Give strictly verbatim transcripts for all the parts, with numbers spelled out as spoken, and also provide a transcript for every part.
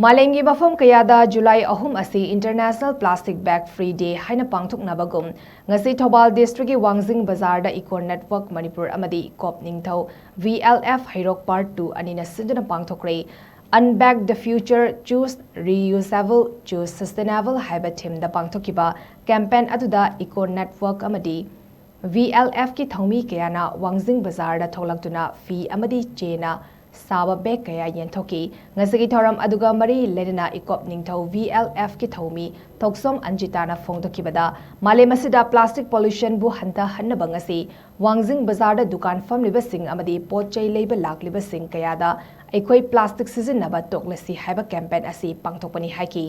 ꯃꯥꯂꯦꯝꯒꯤ ꯃꯐꯝ ꯀꯌꯥꯗ ꯖꯨꯂꯥꯏ ꯑꯍꯨꯝ ꯑꯁꯤ International Plastic Bag Free Day ꯍꯥꯏꯅ ꯄꯥꯡꯊꯣꯛꯅꯕꯒꯨꯝ, ꯉꯁꯤ ꯊꯧꯕꯥꯜ ꯗꯤꯁꯇ꯭ꯔꯤꯛꯀꯤ ꯋꯥꯡꯖꯤꯡ ꯕꯖꯥꯔꯗ Eco Network ꯃꯅꯤꯄꯨꯔ ꯑꯃꯗꯤ ꯏꯀꯣꯞ ꯅꯤꯡꯊꯧ, V L F ꯍꯩꯔꯣꯛ Part two ꯑꯅꯤꯅ ꯁꯤꯟꯗꯨꯅ ꯄꯥꯡꯊꯣꯛꯈ꯭ꯔꯦ꯫ Unbag the Future, Choose Reusable, Choose Sustainable ꯍꯥꯏꯕ ꯊꯤꯝꯗ ꯄꯥꯡꯊꯣꯛꯈꯤꯕ ꯀꯦꯝꯄꯦꯟ ꯑꯗꯨꯗ ꯏꯀꯣ ꯅꯦꯠꯋꯔꯛ ꯑꯃꯗꯤ V L F ꯀꯤ ꯊꯧꯃꯤ ꯀꯌꯥꯅ ꯋꯥꯡꯖꯤꯡ ꯕꯖꯥꯔꯗ ꯊꯣꯛꯂꯛꯇꯨꯅ ꯐꯤ ꯑꯃꯗꯤ ꯆꯦꯅ ꯁꯥꯕ ꯕꯦꯒ ꯀꯌꯥ ꯌꯦꯟꯊꯣꯛꯈꯤ꯫ ꯉꯁꯤꯒꯤ ꯊꯧꯔꯝ ꯑꯗꯨꯒ ꯃꯔꯤ ꯂꯩꯅꯅ ꯏꯀꯣꯞ ꯅꯤꯡꯊꯧ V L F ꯀꯤ ꯊꯧꯃꯤ ꯊꯣꯛꯁꯣꯝ ꯑꯟꯖꯤꯇꯥꯅ ꯐꯣꯡꯗꯣꯛꯈꯤꯕꯗ, ꯃꯥꯂꯦꯝ ꯑꯁꯤꯗ ꯄ꯭ꯂꯥꯁꯇꯤꯛ ꯄꯣꯂꯨꯁꯟꯕꯨ ꯍꯟꯊꯍꯟꯅꯕ ꯉꯁꯤ ꯋꯥꯡꯖꯤꯡ ꯕꯖꯥꯔꯗ ꯗꯨꯀꯥꯟ ꯐꯝꯂꯤꯕꯁꯤꯡ ꯑꯃꯗꯤ ꯄꯣꯠ ꯆꯩ ꯂꯩꯕ ꯂꯥꯛꯂꯤꯕꯁꯤꯡ ꯀꯌꯥꯗ ꯑꯩꯈꯣꯏ ꯄ꯭ꯂꯥꯁꯇꯤꯛ ꯁꯤꯖꯤꯟꯅꯕ ꯇꯣꯛꯂꯁꯤ ꯍꯥꯏꯕ ꯀꯦꯝꯄꯦꯟ ꯑꯁꯤ ꯄꯥꯡꯊꯣꯛꯄꯅꯤ ꯍꯥꯏꯈꯤ꯫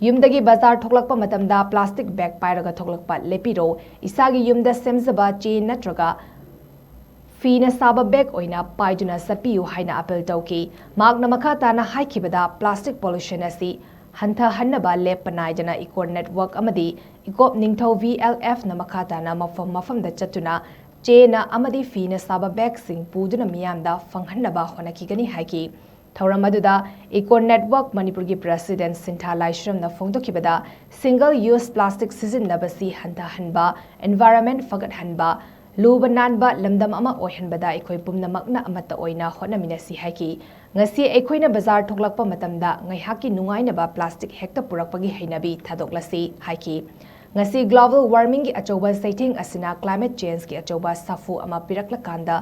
ꯌꯨꯝꯗꯒꯤ ꯕꯖꯥꯔ ꯊꯣꯛꯂꯛꯄ ꯃꯇꯝꯗ ꯄ꯭ꯂꯥꯁꯇꯤꯛ ꯕꯦꯒ ꯄꯥꯏꯔꯒ ꯊꯣꯛꯂꯛꯄ ꯂꯦꯞꯄꯤꯔꯣ, ꯏꯁꯥꯒꯤ ꯌꯨꯝꯗ ꯁꯦꯝꯖꯕ ꯆꯦ ꯅꯠꯇ꯭ꯔꯒ ꯐꯤꯅ ꯁꯥꯕ ꯕꯦꯒ ꯑꯣꯏꯅ ꯄꯥꯏꯗꯨꯅ ꯆꯠꯄꯤꯌꯨ ꯍꯥꯏꯅ ꯑꯄꯤꯜ ꯇꯧꯈꯤ꯫ ꯃꯍꯥꯛꯅ ꯃꯈꯥ ꯇꯥꯅ ꯍꯥꯏꯈꯤꯕꯗ, ꯄ꯭ꯂꯥꯁꯇꯤꯛ ꯄꯣꯂꯨꯁꯟ ꯑꯁꯤ ꯍꯟꯊꯍꯟꯅꯕ ꯂꯦꯞꯄ ꯅꯥꯏꯗꯅ ꯏꯀꯣ ꯅꯦꯠꯋꯔꯛ ꯑꯃꯗꯤ ꯏꯀꯣꯞ ꯅꯤꯡꯊꯧ V L F ꯅ ꯃꯈꯥ ꯇꯥꯅ ꯃꯐꯝ ꯃꯐꯝꯗ ꯆꯠꯇꯨꯅ ꯆꯦꯅ ꯑꯃꯗꯤ ꯐꯤꯅ ꯁꯥꯕ ꯕꯦꯒꯁꯤꯡ ꯄꯨꯗꯨꯅ ꯃꯤꯌꯥꯝꯗ ꯐꯪꯍꯟꯅꯕ ꯍꯣꯠꯅꯈꯤꯒꯅꯤ ꯍꯥꯏꯈꯤ꯫ ꯊꯧꯔꯝ ꯑꯗꯨꯗ ꯏꯀꯣ ꯅꯦꯠꯋꯔꯛ ꯃꯅꯤꯄꯨꯔꯒꯤ ꯄ꯭ꯔꯦꯁꯤꯗꯦꯟꯠ ꯁꯤꯟꯊꯥ ꯂꯥꯏꯁ꯭ꯔꯝꯅ ꯐꯣꯡꯗꯣꯛꯈꯤꯕꯗ, ꯁꯤꯡꯒꯜ ꯌꯨꯁ ꯄ꯭ꯂꯥꯁꯇꯤꯛ ꯁꯤꯖꯤꯟꯅꯕꯁꯤ ꯍꯟꯊꯍꯟꯕ, ꯏꯟꯚꯥꯏꯔꯟꯃꯦꯟꯠ ꯐꯒꯠꯍꯟꯕ, ꯂꯨꯕ ꯅꯥꯟꯕ ꯂꯝꯗꯝ ꯑꯃ ꯑꯣꯏꯍꯟꯕꯗ ꯑꯩꯈꯣꯏ ꯄꯨꯝꯅꯃꯛꯅ ꯑꯃꯠꯇ ꯑꯣꯏꯅ ꯍꯣꯠꯅꯃꯤꯟꯅꯁꯤ ꯍꯥꯏꯈꯤ꯫ ꯉꯁꯤ ꯑꯩꯈꯣꯏꯅ ꯕꯖꯥꯔ ꯊꯣꯛꯂꯛꯄ ꯃꯇꯝꯗ ꯉꯥꯏꯍꯥꯛꯀꯤ ꯅꯨꯡꯉꯥꯏꯅꯕ ꯄ꯭ꯂꯥꯁꯇꯤꯛ ꯍꯦꯛꯇ ꯄꯨꯔꯛꯄꯒꯤ ꯍꯩꯅꯕꯤ ꯊꯥꯗꯣꯛꯂꯁꯤ ꯍꯥꯏꯈꯤ꯫ ꯉꯁꯤ ꯒ꯭ꯂꯣꯕꯜ ꯋꯥꯔꯃꯤꯡꯒꯤ ꯑꯆꯧꯕ ꯆꯩꯊꯦꯡ ꯑꯁꯤꯅ ꯀ꯭ꯂꯥꯏꯃꯦꯠ ꯆꯦꯟꯖꯀꯤ ꯑꯆꯧꯕ ꯁꯥꯐꯨ ꯑꯃ ꯄꯤꯔꯛꯂꯀꯥꯟꯗ,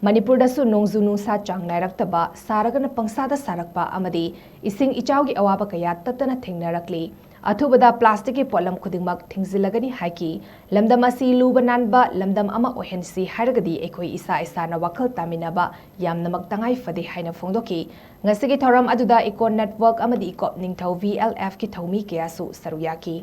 ꯃꯅꯤꯄꯨꯔꯗꯁꯨ ꯅꯣꯡꯖꯨ ꯅꯨꯡꯁꯥ ꯆꯥꯡ ꯅꯥꯏꯔꯛꯇꯕ, ꯁꯥꯔꯒꯅ ꯄꯪꯁꯥꯗ ꯁꯥꯔꯛꯄ ꯑꯃꯗꯤ ꯏꯁꯤꯡ ꯏꯆꯥꯎꯒꯤ ꯑꯋꯥꯕ ꯀꯌꯥ ꯇꯠꯇꯅ ꯊꯦꯡꯅꯔꯛꯂꯤ꯫ ꯑꯊꯨꯕꯗ ꯄ꯭ꯂꯥꯁꯇꯤꯛꯀꯤ ꯄꯣꯠꯂꯝ ꯈꯨꯗꯤꯡꯃꯛ ꯊꯤꯡꯖꯤꯜꯂꯒꯅꯤ ꯍꯥꯏꯈꯤ꯫ ꯂꯝꯗꯝ ꯑꯁꯤ ꯂꯨꯕ ꯅꯥꯟꯕ ꯂꯝꯗꯝ ꯑꯃ ꯑꯣꯏꯍꯟꯁꯤ ꯍꯥꯏꯔꯒꯗꯤ ꯑꯩꯈꯣꯏ ꯏꯁꯥ ꯏꯁꯥꯅ ꯋꯥꯈꯜ ꯇꯥꯃꯤꯟꯅꯕ ꯌꯥꯝꯅꯃꯛ ꯇꯉꯥꯏ ꯐꯗꯦ ꯍꯥꯏꯅ ꯐꯣꯡꯗꯣꯛꯈꯤ꯫ ꯉꯁꯤꯒꯤ ꯊꯧꯔꯝ ꯑꯗꯨꯗ ꯏꯀꯣ ꯅꯦꯠꯋꯔꯛ ꯑꯃꯗꯤ ꯏꯀꯣꯞ ꯅꯤꯡꯊꯧ V L F ꯀꯤ ꯊꯧꯃꯤ ꯀꯌꯥꯁꯨ ꯁꯔꯨꯛ ꯌꯥꯈꯤ꯫